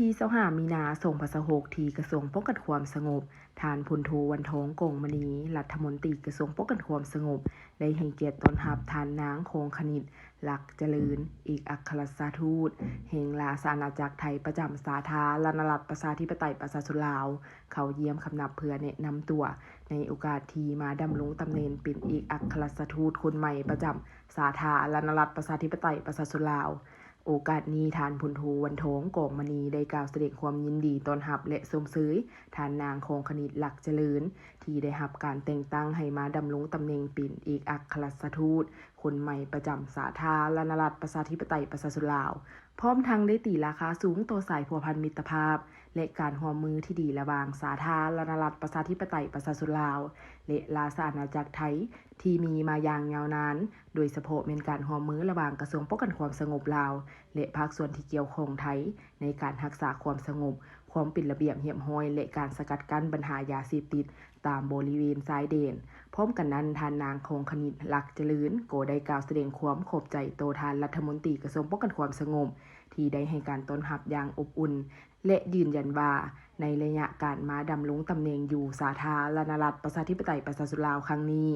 ທີຊາວຫ້າ ມີນາ ສອງພັນຊາວຫົກ ທີ່ກະຊວງປ້ອງກັນຄວາມສະຫງົບ, ທ່ານ ພົນໂທ ວັນທອງ ກອງມະນີ ລັດຖະມົນຕີກະຊວງປ້ອງກັນຄວາມສະຫງົບ ໄດ້ໃຫ້ກຽດຕ້ອນຮັບທ່ານນາງ ຄອງຄະນິດ ລັກຈະເລີນ ເອກອັກຄະລັດຖະທູດແຫ່ງລາຊະອານາຈັກໄທປະຈຳສາທາລະນະລັດປະຊາທິປະໄຕປະຊາຊົນລາວ ເຂົ້າຢ້ຽມຄຳນັບເພື່ອແນະນຳຕົວ ໃນໂອກາດທີ່ມາດຳລົງຕຳແໜ່ງເປັນເອກອັກຄະລັດຖະທູດຄົນໃໝ່ປະຈຳສາທາລະນະລັດປະຊາທິປະໄຕປະຊາຊົນລາວ. ໂອກາດນີ້ ທ່ານ ພົນໂທ ວັນທອງ ກອງມະນີ ໄດ້ກ່າວສະແດງຄວາມຍິນດີຕ້ອນຮັບ ແລະ ຊົມເຊີຍທ່ານນາງ ຄອງຄະນິດ ລັກຈະເລີນ ທີ່ໄດ້ຮັບການແຕ່ງຕັ້ງໃຫ້ມາດຳລົງຕຳແໜ່ງເປັນເອກອັກຄະລັດຖະທູດຄົນໃໝ່ປະຈຳສາທາລະນະລັດປະຊາທິປະໄຕປະຊາຊົນລາວ, ພ້ອມທັງໄດ້ຕີລາຄາສູງຕໍ່ສາຍພົວພັນມິດຕະພາບ ແລະ ການຮ່ວມມືທີ່ດີລະຫວ່າງສາທາລະນະລັດປະຊາທິປະໄຕປະຊາຊົນລາວ ແລະ ລາຊະອານາຈັກໄທ ທີ່ມີມາຢ່າງຍາວນານ, ໂດຍສະເພາະແມ່ນການຮ່ວມມືລະຫວ່າງກະຊວງປ້ອງກັນຄວາມສະຫງົບລາວ ແລະ ພາກສ່ວນທີ່ກ່ຽວຂ້ອງໄທ ໃນການຮັກສາຄວາມສະຫງົບ, ຄວາມເປັນລະບຽບຮຽບຮ້ອຍ ແລະ ການສະກັດກັ້ນບັນຫາຢາເສບຕິດຕາມບໍລິເວນຊາຍແດນ. ພ້ອມກັນນັ້ນ, ທ່ານນາງ ຄອງຄະນິດ ລັກຈະເລີນ ກໍໄດ້ກ່າວສະແດງຄວາມຂອບໃຈຕໍ່ທ່ານລັດຖະມົນຕີກະຊວງປ້ອງກັນຄວາມສະຫງົບ ທີ່ໄດ້ໃຫ້ການຕ້ອນຮັບຢ່າງອົບອຸ່ນ ແລະ ຢືນຢັນວ່າ ໃນໄລຍະການມາດຳລົງຕຳແໜ່ງຢູ່ສາທາລະນະລັດປະຊາທິປະໄຕປະຊາຊົນລາວຄັ້ງນີ້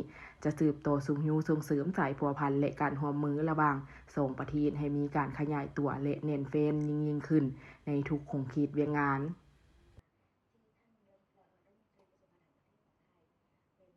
ຈະສືບຕໍ່ຊຸກຍູ້ສົ່ງເສີມສາຍພົວພັນ ແລະ ການຮ່ວມມືລະຫວ່າງສອງປະເທດໃຫ້ມີການຂະຫຍາຍຕົວ ແລະ ແໜ້ນແຟ້ນຍິ່ງໆຂຶ້ນໃນທຸກຂົງເຂດວຽກງານ.